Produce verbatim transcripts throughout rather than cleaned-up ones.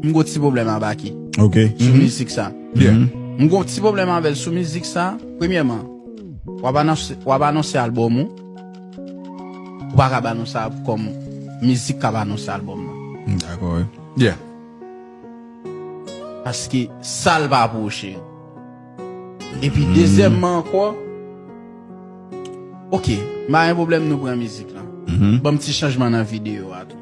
M gon ti pwoblèm a Baky Ok. sou mizik sa. Yeah. M gon ti pwoblèm avè l sou mizik sa. Premyèman, w ap anonse, w ap anonse albòm ou. Ou pa ka anonse sa kòm mizik k ap anonse albòm nan. Dakò, wi. Yeah. Paske sa l pa pwoche. Epi dezyèmman ankò, ok, m pa gen pwoblèm nou pran mizik lan. Ban m ti chanjman nan videyo a tou.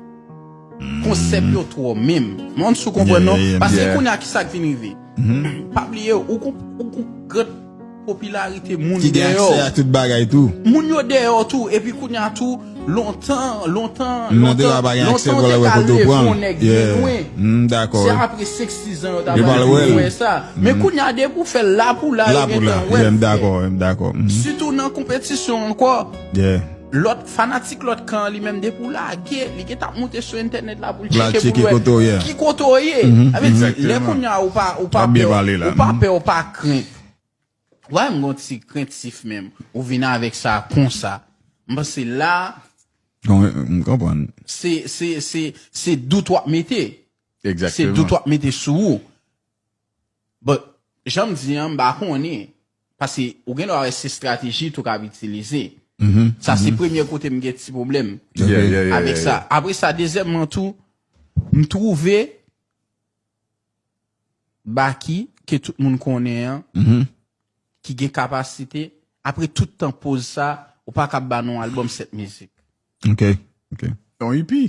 Konsèp yo twò menm. Mwen si w konprann non. Yeah, yeah, Paske yeah. Kounye a kisa k vin rive. Pa bliye ou gon ou gon gran popilarite moun Ki gen dèyè aksè w. A tout bagay tou. Moun yo dèyè w tou. Epi kounye a tou, lontan, lontan, Nan te lontan, pa gen aksè lontan pou te lè wè ka kote w leve pran. yon nèg vin wè. Mm, Dakò. Se apre sèt, sis zan yo ta Yo pral wè l. wè sa. Men kounye a depi w fè l la pou la, La yo pou la. gentan wè Yeah, l m fè. dakò, m dakò. Mm. Sitou nan konpetisyon ankò. Yeah. Lòt fanatik lòt kan an li menm depi w lage, li gentan ap moute sou entènèt la pou l Pou l al tcheke tcheke pou l kote w ye. Ki kote w ye. Sa vle di, lè Exactement. Kounye a ou pa ou pa Ap byen pè, pale la. Ou pa pè, ou pa krent. Wè m gon ti krentif menm. Ou vin avèk sa konsa. M panse la, Bon, m konprann. se se se se dout w ap mete. Se Exactement. Dout w ap mete sou ou. But, jan m di an, m pa konnen. Paske ou gen dwa wè se estrateji tou k ap itilize. Sa se premye kote m gen ti pwoblèm Yeah, yeah, yeah, avèk yeah, sa. yeah. Apre sa, dezyèmman tou, m twouve Baky, ke tout moun konnen an, ki gen kapasite, apre tout tan poz sa, ou pa kab ba nou albòm sèt mizik. Ok, ok. Yon E P.